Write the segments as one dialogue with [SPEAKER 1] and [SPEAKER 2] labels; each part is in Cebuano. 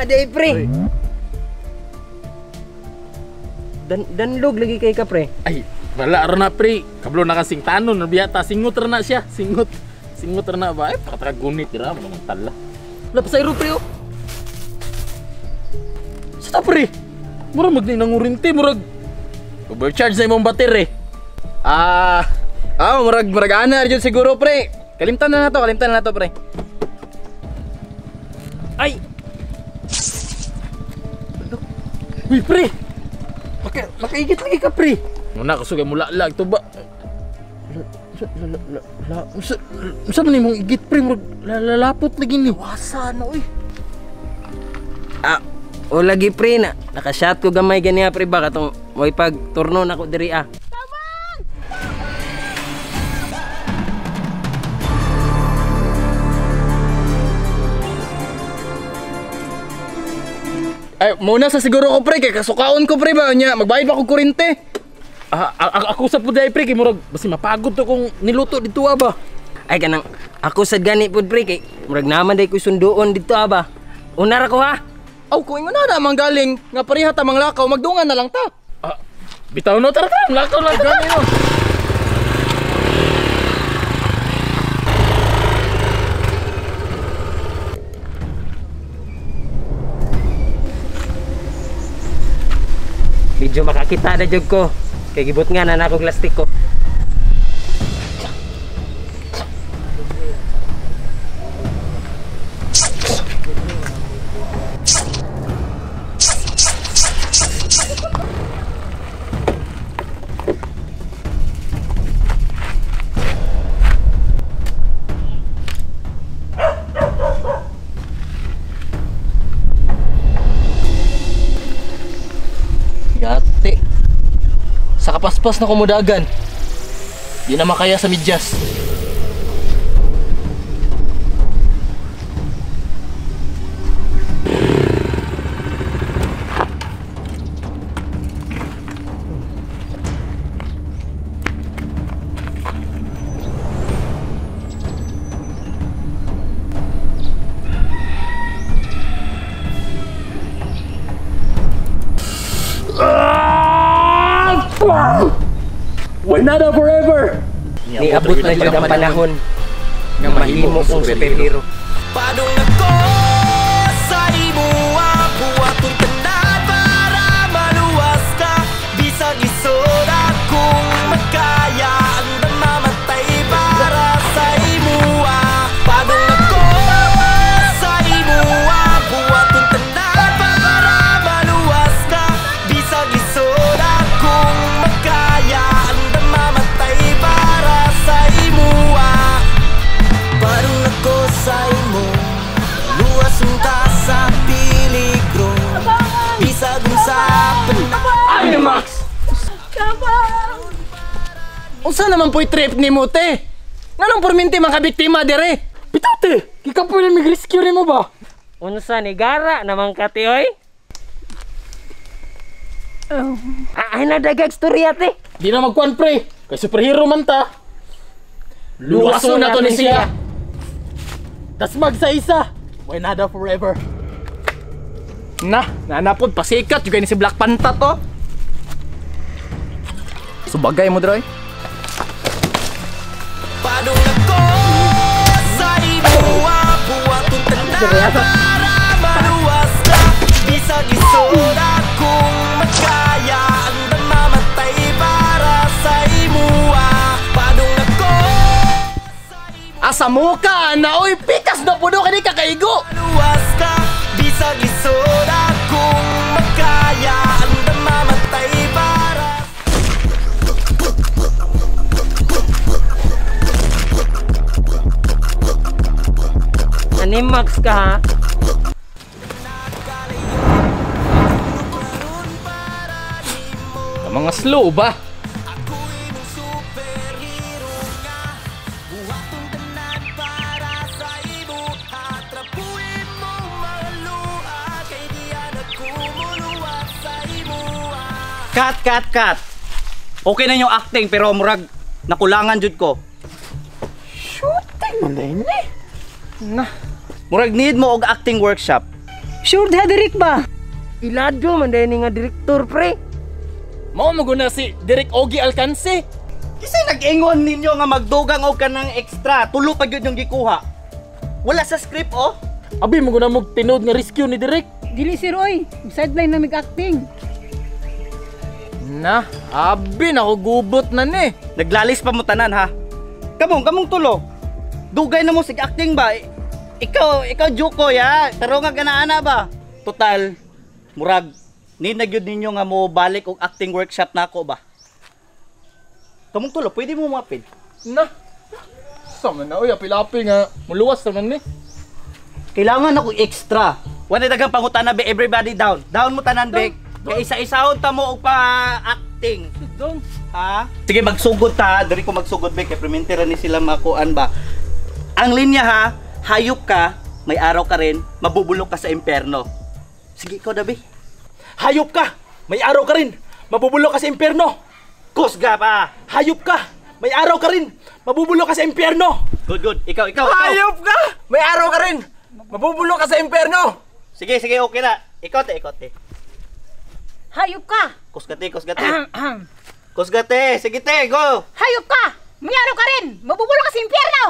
[SPEAKER 1] Aday pre. Danlog lagi kay ka pre.
[SPEAKER 2] Ay, wala ra na pre. Kablo na kasing tanon, biyata singot ra na siya, singot. Singot ra na ba? Ay, pakatagunit dira mo nang tala. Wala pa sa iro pre oh. Sa ta pre. Murag magni nangurinte, murag overcharge na imong battery.
[SPEAKER 3] Murag murag ana jud siguro pre. Kalimtan na nato, kalimtan na nato pre.
[SPEAKER 1] Ay.
[SPEAKER 2] Uy pre. Makaigit lagi ka pre. Muna kusog mo lalag to ba. La unsa man imong igit pre, murag lalapot lagi ni wasa na oy.
[SPEAKER 1] O lagi pre na naka-shot ko gamay ganiya pre ba katong moy pag turno nako diri ah.
[SPEAKER 3] Ay, muna sa siguro ko pre, kay kasukaon ko pre ba nya, magbayad ba ko kurente?
[SPEAKER 2] Ako sa pud pre kay murag basi mapagod to kung niluto dito ba.
[SPEAKER 1] Ay kanang ako sad gani pud pre kay murag naman day ko sunduon dito ba. Una ra ko ha.
[SPEAKER 3] Aw, kung ingon na man galing nga pareha ta manglakaw, magdungan na lang ta.
[SPEAKER 2] Bitaw no, tara tara, lakaw lang ta.
[SPEAKER 1] Medyo makakita na jud ko. Kay gibot nga na nako plastic ko.
[SPEAKER 3] Yate. Sa kapaspas na kumudagan. Di na makaya sa medyas.
[SPEAKER 2] Wala na forever.
[SPEAKER 1] Niabot na jud ang panahon nga mahimo kong superhero.
[SPEAKER 4] Padung nako sa imuha, buhaton tanan para maluwas ka. Bisag lisod akong makaya, andam mamatay para sa imuha. Padung nako sa imuha, buhaton tanan para maluwas ka. Bisag lisod akong makaya, andam mamatay para sa imuha. Padung nako sa imo, luwas unta sa peligro. Bisag unsa
[SPEAKER 3] Ay, Max! Unsa naman po'y trip ni mo, te? Nganong perminti makabiktima dire?
[SPEAKER 2] Bitaw te, gikapoy na mig-rescue nimo ba?
[SPEAKER 1] Unsa ni gara naman ka te oy? Ay nadagag storya te.
[SPEAKER 2] Di na magkuan pre, kay superhero man ta. Luwason na to ni siya. Dasmag sa isa. Why nada forever.
[SPEAKER 3] Na, nanapod pasikat juga ni si Black Panther to. Subagay mo droy.
[SPEAKER 4] Padung nako sa imuha, buhaton tanan para maluwas ka. Bisag lisod akong makaya, andam mamatay para sa imuha. Padung nako sa imuha,
[SPEAKER 3] Asa mo ka na oy, pikas na puno kani kakaigo.
[SPEAKER 4] Maluwas ka, bisag lisod akong makaya, andam mamatay para.
[SPEAKER 1] Animax ka ha?
[SPEAKER 3] Mga slow ba?
[SPEAKER 5] Cut, cut, cut. Okay na yung acting pero murag nakulangan jud ko.
[SPEAKER 3] Shooting man din eh. Na.
[SPEAKER 5] Murag need mo og acting workshop.
[SPEAKER 6] Sure diha Direk ba?
[SPEAKER 1] Ilado man dahil nga direktor pre.
[SPEAKER 2] Mao mo guna si Direk Ogie Alcance.
[SPEAKER 5] Kasi nag-ingon ninyo nga magdugang og kanang extra, tulo pa gyud yung gikuha. Wala sa script oh.
[SPEAKER 2] Abi mo guna mog tinuod nga rescue ni Direk.
[SPEAKER 6] Dili sir oy, sideline na mig-acting.
[SPEAKER 3] Na, abi nako gubot na ni.
[SPEAKER 5] Naglalis pa mo tanan ha. Kamong tulo. Dugay na mo sig acting ba? Ikaw Juko ya. Tarong nga ganaana ba? Total murag ni na gyud ninyo nga mo balik og acting workshop nako ba? Kamong tulo, pwede mo mapil.
[SPEAKER 2] Na. Sama na oy, apil-apil nga muluwas naman ni.
[SPEAKER 5] Kailangan ako extra. Wala daghang pangutana be, everybody down. Down mo tanan be. Kay isa-isahon ta mo og pa-acting.
[SPEAKER 2] Down.
[SPEAKER 5] Ha? Sige, magsugod ta. Diri ko magsugod be kay permentera ni sila makuan ba. Ang linya ha, hayop ka, may araw ka rin, mabubulok ka sa impyerno. Sige, ikaw dabi.
[SPEAKER 2] Hayop ka, may araw ka rin, mabubulok ka sa impyerno.
[SPEAKER 5] Kusga pa.
[SPEAKER 2] Hayop ka, may araw ka rin, mabubulok ka sa impyerno.
[SPEAKER 5] Good, good. Ikaw.
[SPEAKER 3] Hayop ka! May araw ka rin! Mabubulok ka sa impyerno!
[SPEAKER 5] Sige, okay na. Ikaw te.
[SPEAKER 6] Hayop ka!
[SPEAKER 5] Kusga te. Kusga te. Sige te, go.
[SPEAKER 6] Hayop ka! May araw ka rin! Mabubulok ka sa impyerno!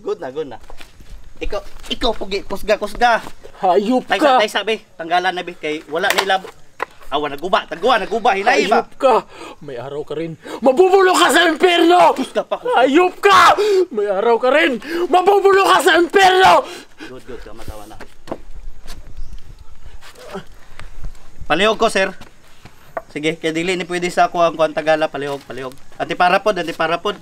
[SPEAKER 5] Good na. Ikaw pugi, kusga.
[SPEAKER 2] Hayop ka.
[SPEAKER 5] Taysa be. Tanggalan na be kay wala nila. Awa naguba, naguba hinay ba.
[SPEAKER 2] Hayop ka, may araw ka rin, mabubulok ka sa impyerno.
[SPEAKER 5] Kusga pa kusga.
[SPEAKER 2] Hayop ka, may araw ka rin, mabubulok ka sa impyerno.
[SPEAKER 5] Good, tama na. Palihog ko, sir. Sige, kay dili ni pwede sa ako ang kuan Tagala, palihog. Antiparapod,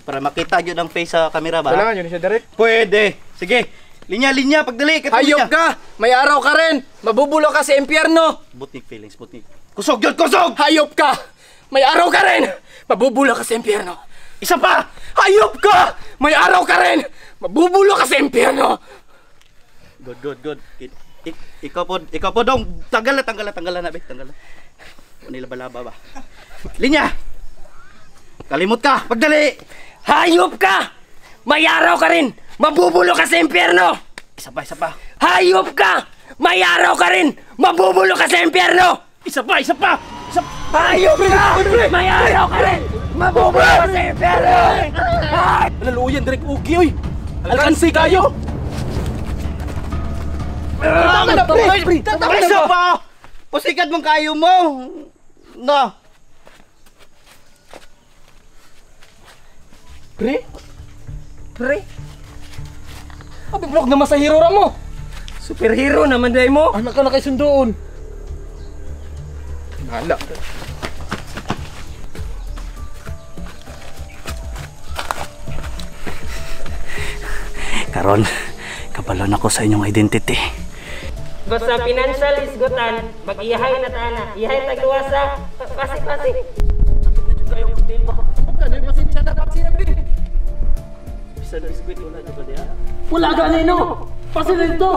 [SPEAKER 5] para makita gyud ang face sa kamera ba.
[SPEAKER 3] Kailangan yun siya Direk.
[SPEAKER 5] Pwede. Sige. Linya, pagdali.
[SPEAKER 3] Hayop ka! May araw ka rin! Mabubulok ka sa impyerno!
[SPEAKER 5] Butnik feelings, butnik. Kusog yun, kusog!
[SPEAKER 3] Hayop ka! May araw ka rin! Mabubulok ka sa impyerno!
[SPEAKER 5] Isa pa!
[SPEAKER 3] Hayop ka! May araw ka rin! Mabubulok ka sa impyerno!
[SPEAKER 5] Good. Ikaw po dong. Tanggal na, be. Tanggal na. Nilaba-laba ba? Linya! Kalimot ka! Pagdali!
[SPEAKER 1] Hayop ka! May araw ka rin! Mabubulok ka sa impyerno!
[SPEAKER 5] Isa pa!
[SPEAKER 1] Hayop ka! May araw ka rin! Mabubulok ka sa impyerno!
[SPEAKER 5] Isa pa!
[SPEAKER 1] Hayop ka! May araw ka rin! Mabubulok ka sa impyerno!
[SPEAKER 2] Laluyan, Direk Ogie, oy! Alcance kayo!
[SPEAKER 5] Tama na, pre! Tama na pa! Pusikat mong kayo mo! No!
[SPEAKER 2] Pre?
[SPEAKER 1] Pre?
[SPEAKER 3] Abi, vlog naman sa hero ra mo!
[SPEAKER 1] Superhero naman dahil mo!
[SPEAKER 2] Anak ka na kay sundoon! Hala.
[SPEAKER 5] Karon, kabalon ako sa inyong identity.
[SPEAKER 1] Basta financial isgutan, mag-ihay na tana. Ihay tagluwasa. Pasi.
[SPEAKER 2] Wala ganino! Pasin ito!